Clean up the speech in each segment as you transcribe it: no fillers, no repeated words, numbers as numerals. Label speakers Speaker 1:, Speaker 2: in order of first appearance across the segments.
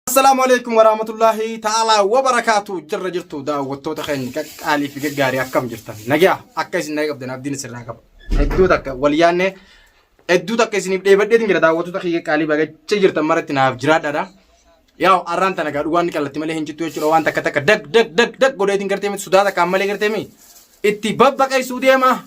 Speaker 1: Assalaamu alaikum warahmatullahi ta'ala wabarakaatu. Jirra jirtu daawwattoota keenya qaqqaalii fi gaggaarii, akkam jirtan? Nagaa akka isin nagaa qabdan abdiin isirraa qaba. Hedduu takka wal yaanne, hedduu takka isiniif dheebadheetiin jira. Daawwattoota kiyya qaalii, bagacha jirtan maratti naaf jiraadhaadha. Yaa arraan tana gaa dhugaan ni qallatti malee hin jittu jechuudha. Waan takka takka dag dag dag dag godheetiin gartee miti, sodaa takkaan malee gartee mi itti babbaqeessuu deema.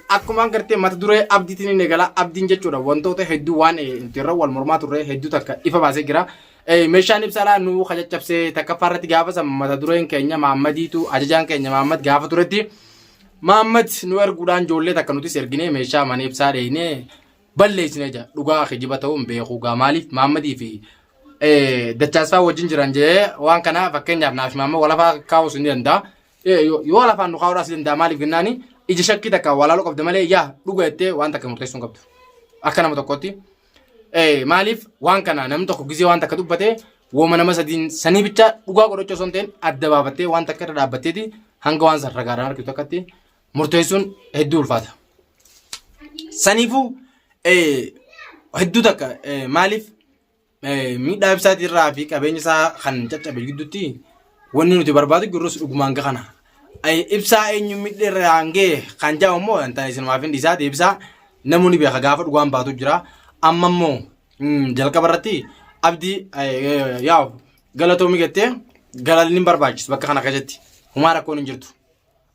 Speaker 1: Akkumaan gartee mata duree abdiitiin inni eegala. Abdiin jechuudha wantoota hedduu waan nuti irra wal mormaa turre hedduu takka ifa baasee jira. Meeshaan ibsaadhaa nu caccabsee takkaffaa irratti gaafa san mata dureen keenya Maammadiitu, ajajaan keenya Maammad gaafa turetti Maammad nu erguudhaan ijoollee takka nutis erginee meeshaa mana ibsaa dheeynee balleessine jira. Dhugaa kijiba ta'uu hin beeku gaa, maaliif Maammadii fi Dachaasfaa wajjin jiran jee waan kana fakkeenyaaf naaf Maammad walafaa kaa'uus ni danda'a. Yoo lafaan nu kaa'uudhaas danda'a. Maaliif jennaani, ija shakkii takka walaaluu qabda malee yaa dhuga jettee waan takka murteessuu hin qabdu. Akka nama tokkotti. Maaliif waan kana namni tokko gizee waan takka dubbate wooma nama sadiin sanii bicha dhugaa godhachuu osoo hin ta'in adda baafattee waan takka irra dhaabbatteeti hanga waan san ragaadhaan argitu takkatti murteessuun hedduu ulfaata. Saniifuu hedduu takka maaliif miidhaa ibsaatii irraa fi qabeenya isaa kan caccabe gidduutti wanni nuti barbaadu jirrus dhugumaan kana. Ibsaa eenyu miidhee irraan ga'e kan jedhamu immoo hin taane, isinumaaf hin dhiisaa, deebisaa namoonni beeka gaafa dhugaan baatu jira. Amma immoo jalqaba irratti abdii yaa'u galatoomii jettee galalli hin barbaachisu bakka kana keessatti, humaa rakkoon hin jirtu.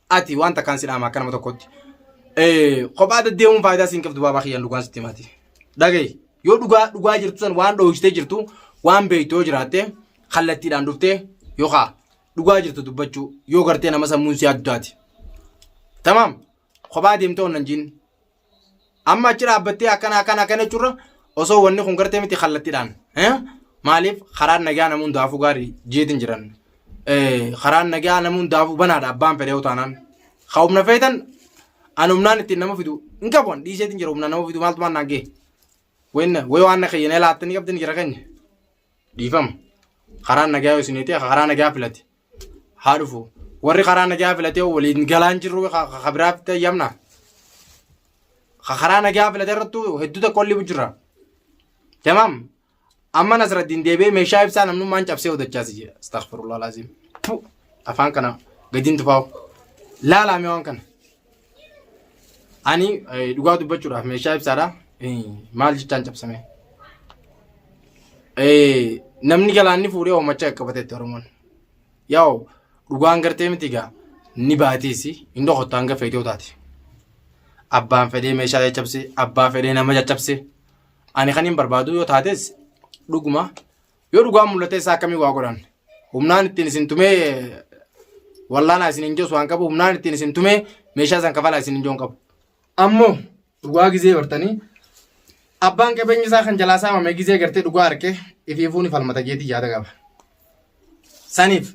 Speaker 1: Ati waan takkaan si dhaama akka nama tokkotti. Kophaa deddeemuun faayidaa siin qabdu, baabaa kiyyaan dhugaan sitti himaati. Dhaga'i, yoo dhugaa dhugaa jirtu san waan dhoohistee jirtu waan beektu yoo jiraatte kallattiidhaan dhuftee yookaan dhugaa jirtu dubbachuu yoo gartee nama sammuun si yaaddu taate. Tamaam, kophaa deemtee onnan jiin. Amma achi dhaabbattee akkana akkana akkana jechuurra osoo wanni kun gartee miti kallattiidhaan. Maaliif karaan nagaa nama hundaafuu gaarii jeetiin jiran. Karaan nagaa nama hundaafuu banaadha abbaan fedhe yoo taanaan. Ka humna feetan an humnaan ittiin nama fidu hin qabu, an dhiiseetiin jira. Humnaan nama fidu maaltu maal naan ga'e. Wayi wayi waan na keeyyanii laattanii qabdanii jira keenya. Dhiifama. Karaan nagaa yoo isinii ta'e karaa nagaa filate haa dhufu. Warri karaa nagaa filatee waliin galaan jirru ka biraa fitte yamna. Ka karaa nagaa filate irrattu hedduu tokko olli jira. Tamaam. Amma Nasraddiin deebi'ee meeshaa ibsaa namnummaan cabsee odachaasi jedha. Astaghfirullah laazim. Afaan kana gadiin tufaa'u. Laalaa mee waan kana. Ani dhugaa dubbachuudhaaf meeshaa ibsaadha. Maal jechaan cabsame? Namni galaanni fuudhee oomacha qaqqabateetti Oromoon. Yaa'u dhugaan gartee miti egaa ni baatiisi hin dhokottu hanga feetee taate. Abbaan fedhee meeshaa caccabse, abbaa fedhee nama caccabse. Ani kan hin barbaadu yoo taates dhuguma yoo dhugaan mul'ate isaa akkamii waa godhan. Humnaan ittiin isin tumee wallaanaa isin hin jiru waan qabu, humnaan ittiin isin tumee meeshaa san kafalaa isin hin jiru qabu. Ammoo dhugaa gizee bartanii abbaan qabeenya isaa kan jalaa saamame gizee gartee dhugaa arke ifiifuu ni falmata jeetii yaada qaba. Saniif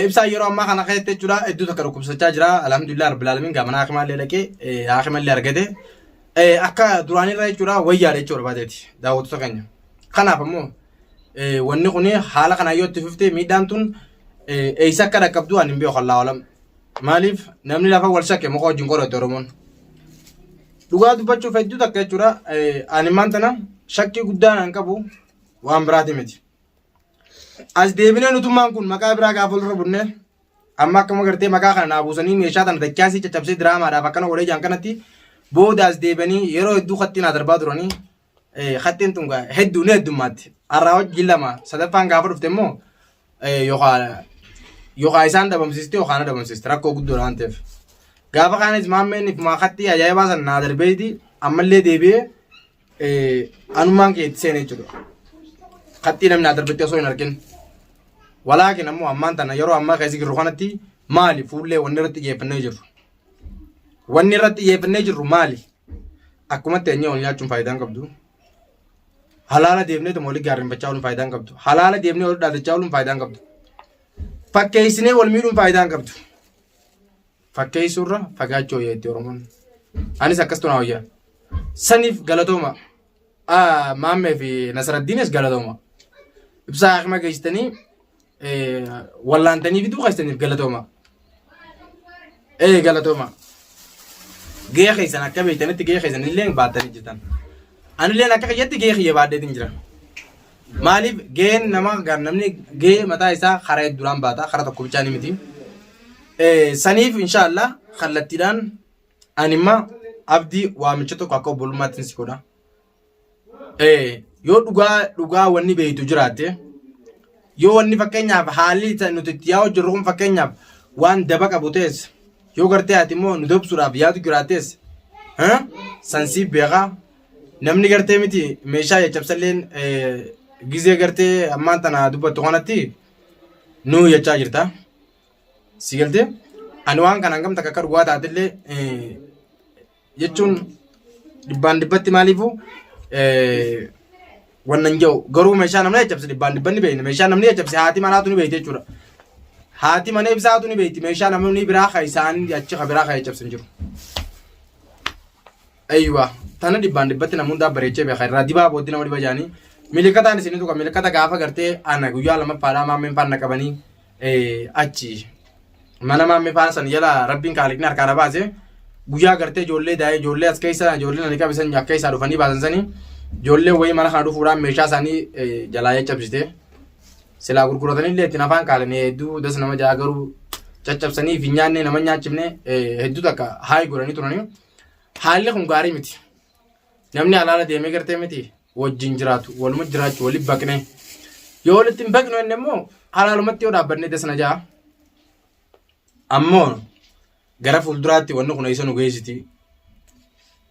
Speaker 1: ibsaan yeroo ammaa kana keessatti jechuudha hedduu takka dhukkubsachaa jira. Alhamdulillah rabbil alamin gaamana hakimallee dhaqee hakimallee argate. Akka duraanirra jechuudha wayyaadha jechuudha baateeti daawwattoota keenya. Kanaaf ammoo wanni kun haala kanaan yoo itti fufte miidhaan tun eessa akka dhaqqabdu ani hin beeku, Allahu alam. Maaliif namni lafa wal shakke muka wajjin qorate Oromoon. Dhugaa dubbachuuf hedduu takka jechuudha ani maanta shakkii guddaan an qabu waan biraati miti. As deebinee nutummaan kun maqaa biraa gaafa walirra bunne amma akkuma gartee maqaa kana naa buusanii meeshaa tana dachaasii caccabsee diraamaadhaaf akkana godhee jaan kanatti booda as deebanii yeroo hedduu kattii naa darbaa turanii kattiin tun hedduu ni heddummaatti. Har'aa hojii lama sadaffaan gaafa dhufte immoo yookaan isaan dhabamsiiste yookaan na dhabamsiiste, rakkoo guddoodha waan ta'eef. Gaafa kaanis maammeen ifumaa kattii ajaa'ibaa sana naa darbeeti ammallee deebi'ee anumaan kee itti seene jechuudha. Kattii namni naa darbetti osoo hin argin. Walaakin ammoo ammaan tana yeroo ammaa keessa jirru kanatti maali fuullee wanni irratti xiyyeeffannee jirru? Wanni irratti xiyyeeffannee jirru maali? Akkuma teenyee wal nyaachuun faayidaa hin qabdu. Halaala deemnee tuma walii gaarrenfachaa ooluun faayidaa hin qabdu. Halaala deemnee wal dhaadachaa ooluun faayidaa hin qabdu. Fakkeessinee wal miidhuun faayidaa hin qabdu. Fakkeessuurra fagaachuu wayya itti Oromoon. Anis akkas tunaa wayya. Saniif galatooma. Maammee fi Nasraddiinis galatooma. Ibsaa hakima geessitanii wallaantanii fiduu keessaniif galatooma. Ee galatooma. Gahee keessan akka beektanitti gahee keessan illee baattanii jirtan. Anillee akka kiyyatti gahee kiyya baadheetiin jira. Maaliif gaheen nama namni gahee mataa isaa karaa hedduudhaan baata karaa tokko bichaa ni miti. Saniif inshaallah kallattiidhaan ani imma abdii waamicha tokko akka obbolummaatti si godha. Yoo dhugaa dhugaa wanni beektu jiraatte yoo wanni fakkeenyaaf haalli nuti itti yaa'u jirru kun fakkeenyaaf waan daba qabu ta'es yoo gartee ati immoo nu dabsuudhaaf yaadu jiraattes san siif beekaa namni gartee miti meeshaa caccabsalleen gizee gartee ammaan tana dubbattu kanatti nu jechaa jirta. Si galtee ani waan kana hangam takka akka dhugaa taatellee jechuun dhibbaan dhibbatti maaliifu wannan jedhu garuu meeshaa namni caccabse dhibbaan dhibbanni beekna meeshaa namni caccabse haati manaatu ni beekti jechuudha. Haati mana ibsaatu ni beekti meeshaa namni biraa ka isaan achi ka biraa ka caccabsan jiru. Aywa tana dhibbaan dhibbatti namni hundaa bareechee beeka irraa dibaa booddee nama dhiba jaanii milikataan isin tuqa milikata gaafa gartee ana guyyaa lammaffaadhaa maammeen faana qabanii achi mana maammee faana san jala rabbiin kaaliqni harkaa na baase guyyaa gartee ijoollee daa'ee ijoollee as keessa ijoollee nani qabisan akka isaa dhufanii baasan sanii ijoollee wayii mana kana dhufuudhaan meeshaa isaanii jalaa caccabsite silaa gurguratanii illee ittiin afaan kaalanii hedduu das nama ja'a garuu caccabsanii fi nyaannee nama nyaachifne hedduu takka haayi godhanii turanii haalli kun gaarii miti namni halaala deemee gartee miti wajjin jiraatu waluma jiraachuu walitti baqne yoo walitti hin baqnu inni immoo halaalumatti yoo dhaabbannee dasna ja'a ammoo gara fuulduraatti wanni kun eessa nu geessiti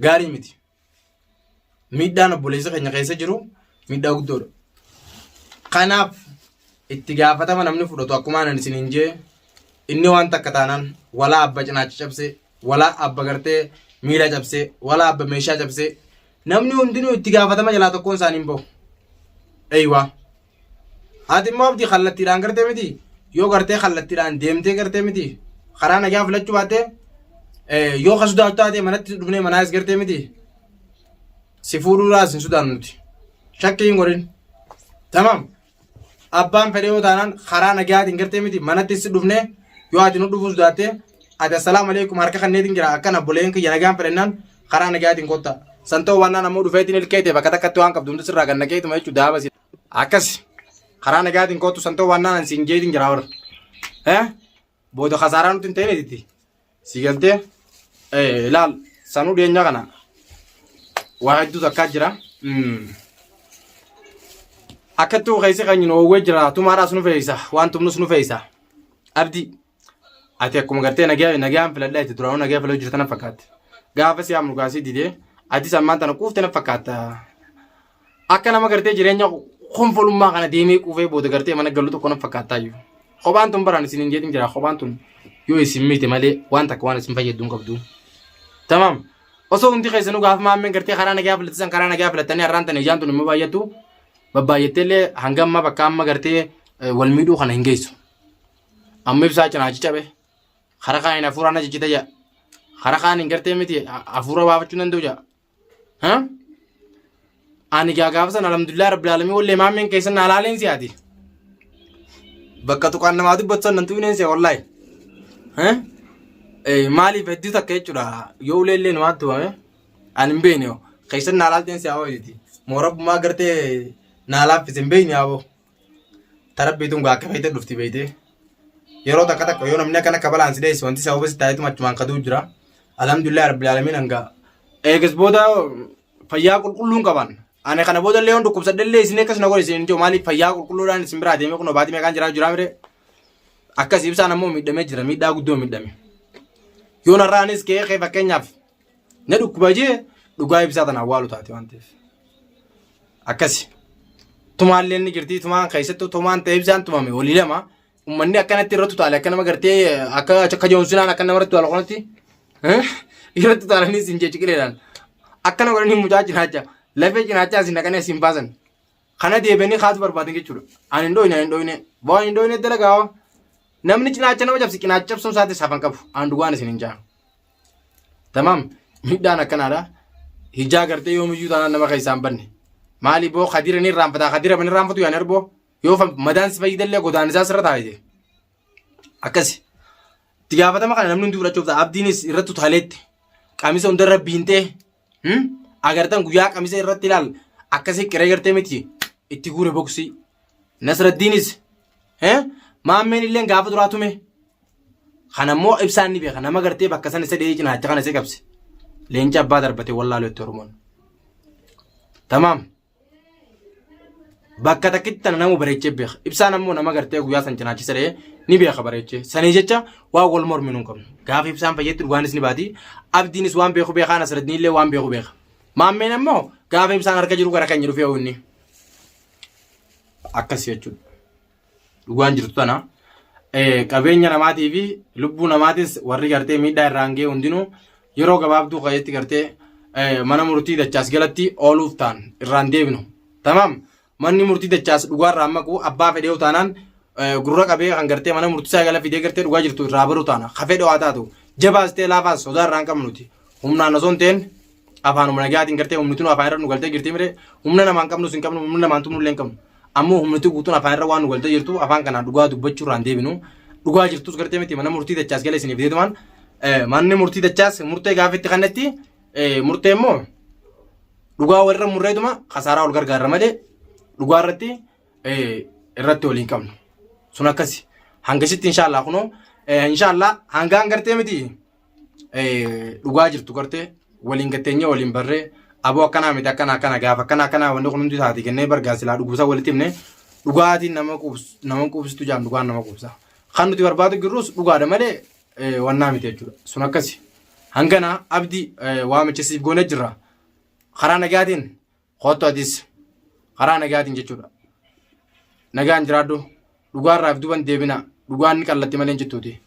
Speaker 1: gaarii miti miidhaan obboleessa keenya keessa jiru miidhaa guddoodha kanaaf itti gaafatama namni fudhatu akkuma anan isin hin jee inni waan takka taanaan walaa abba cinaacha cabsee walaa abba gartee miila cabsee walaa abba meeshaa cabsee Namni hundinuu itti gaafatama jalaa tokkoon isaanii hin bahu. Eeywaa. Ati immoo abdii kallattiidhaan gartee miti yoo gartee kallattiidhaan deemtee gartee miti karaa nagaa filachuu baattee yoo ka sodaatu taate manatti dhufnee manaas gartee miti si fuudhuudhaas hin sodaannu nuti. Shakkii hin godhin. Tamam. Abbaan fedhe yoo taanaan karaa nagayaatiin gartee miti manatti si dhufne yoo ati nu dhufuu sodaatte ati assalaamu alaikum harka kanneetiin jira akkana obboleen kiyya nagaan fedhennaan karaa nagayaatiin kotta. San ta'uu baannaan ammoo dhufeetiin ilkee ta'e bakka takkatti waan qabdu hundi sirraa gad naqeetuma jechuudha daaba si. Akkas karaa nagayaatiin kottu san ta'uu baannaan ani siin jeetiin jira warra. Eh? Booda kasaaraa nutti hin ta'in etitti. Si galtee ilaal sanuu dhiyeenya kana waa hedduu takkaa jira. Akkattuu keessi keenya nu oowwee jira tumaadhaas nu fe'isa waan tumnus nu fe'isa. Abdii ati akkuma gartee nagaa nagaan filadhaa itti duraanuu nagaa filachuu jirta na fakkaatti. Gaafa si amnu gaasii didee atis ammaan tana quufte na fakkaata. Akka nama gartee jireenya konfolummaa kana deemee quufee booda gartee mana galu tokko na fakkaattaayyuu. Kophaan tun baraan isin hin jedhin jira kophaan tun yoo isin miite malee waan takka waan isin fayyaddu hin qabdu. Tamaam. Osoo hundi keessanuu gaafa maammeen gartee karaa nagaa filattisan karaa nagaa filattanii har'aan tana ijaan tun immoo baay'attu babbaay'attee illee hanga amma bakka amma gartee wal miidhuu kana hin geessu. Amma ibsaa cinaachi cabe karaa kaaniin hafuuraan na ciccita jedha. Karaa kaaniin gartee miti hafuura baafachuu hin danda'u jedha. Ha? Ani gaa gaafa sana alhamdulillah rabbil alamin wallee maammeen keessan na alaaleen si'aati. Bakka tuqaan namaa dubbatu san nan tuqineen si'a wallaahi. Ha? Maaliif hedduu takka jechuudha yoo ulee illee namaatti tumame ani hin beekne hoo. Keessan na alaalteen si'a hoo jeeti. Moo rabbumaa gartee na laaffise hin beekne yaaboo. Tarabbiituun gaa akka feete dhufti beeytee. Yeroo takka takka yoo namni akkana kabalaan si dheessu wanti sababa si taa'eetuma achumaan kaduu jira. Alhamdulillah rabbil alamin hanga eegas booda fayyaa qulqulluun qaban. Ani kana booda illee yoon dhukkubsadhe illee isin akkas na godhe isin hin jiru maaliif fayyaa qulqulluudhaan isin biraa deemee kunoo baatii meeqaan jiraa jiraa mire. Akkas ibsaan ammoo miidhamee jira miidhaa guddoo miidhame. Yoo narraa anis ka'ee ka'ee fakkeenyaaf na dhukkuba jee dhugaa ibsaa tana awwaalu taate waan ta'eef. Akkasi. Tumaallee ni jirti tumaan keessattuu tumaan ta'e ibsaan tumame walii lama Uummanni akkanatti irratti utaale akka nama gartee akka akka joonsinaan akka nama irratti utaale kanatti irratti utaalanii isin jee ciqileedhaan akkana godhanii mucaa cinaacha lafee cinaachaa isin dhaqanii isin baasan kana deebi'anii kaasuu barbaadan jechuudha. Ani hin dhoyne ani hin dhoyne waan hin dhoyne dalagaa namni cinaacha nama cabsi cinaacha cabsuun isaatis hafan qabu an dhugaan isin hin jaa. Tamaam miidhaan akkanaadha. Hijaa gartee yoomiyyuu taanaan nama keessaa hin banne. Maali boo kadira ni irraanfataa kadira ban irraanfatu yaan erboo. Yoo madaan si fayyidallee godaannisaa sirra taa'e. Akkasi. Itti gaafatama kana namni hundi fudhachuuf ta'a. Abdiinis irratti utaaleetti. Qamisa hundarra biintee. Agartan guyyaa qamisa irratti ilaal. Akkasii qiree gartee miti. itti guure boksii. Nasraddiinis maammeen illee gaafa duraa tume. Kana immoo ibsaan ni beeka nama gartee bakka san isa dhihee cinaacha kana isa qabse. Leenca abbaa darbate wallaalu itti Oromoon. Tamaam. Bakka takkitti tana nama bareechee beeka. Ibsaan ammoo nama gartee guyyaa san cinaachisa dhahee ni beeka bareechee. Sanii jecha waan wal morminu hin qabnu. Gaafa ibsaan fayyetti dhugaanis ni baati. Abdiinis waan beeku beekaa Nasraddiin illee waan beeku beeka. Maammeen ammoo gaafa ibsaan harka jiru gara keenya dhufee inni. Akkas jechuudha. Dhugaan jirtu tana. Qabeenya namaatii fi lubbuu namaatis warri gartee miidhaa irraan ga'e hundinuu yeroo gabaabduu keessatti gartee mana murtii dachaas galatti ooluuf ta'an irraan deebinu. Tamaam manni murtii dachaas dhugaa irraa maqu abbaa fedhee taanaan gurra qabee kan gartee mana murtii isaa gala fidee gartee dhugaa jirtu irraa baru taana. Ka fedhe haa taatu jabaas ta'e laafaas sodaa irraa hin qabnu nuti. Humnaan osoo hin ta'in afaanuma nagaatiin gartee humni tunu afaan irra nu galtee jirti mire humna namaan qabnus hin qabnu humna namaan tumnu illee hin qabnu. Ammoo humniti guutuun afaan irra waan nu galtee jirtu afaan kanaan dhugaa dubbachuu irraan deebinu dhugaa jirtus gartee miti mana murtii dachaas gala isiniif deetumaan manni murtii dachaas murtee gaafa itti kannetti murtee immoo dhugaa walirra murreetuma kasaaraa wal gargaarra malee dhugaa irratti irratti waliin qabnu sun akkasi hangasitti inshaallah kunoo inshaallah hangaan gartee miti dhugaa jirtu gartee waliin gatteenyee waliin barree aboo akkanaa miti akkana akkana gaafa akkana akkanaa wanni kun hundi taati kennee bargaa silaa dhuguusaa walitti himne dhugaatiin nama quubs nama quubsitu jaan dhugaan nama quubsa. Kan nuti barbaadu jirrus dhugaadha malee wannaa miti jechuudha. Sun akkasi. Hangana abdii waamicha siif goonee jirra. Karaa nagaatiin Kottu atis karaa nagaatiin jechuudha. Nagaan jiraadhu. Dhugaarraaf duban deebina. Dhugaan ni qallatti malee hin jittuuti.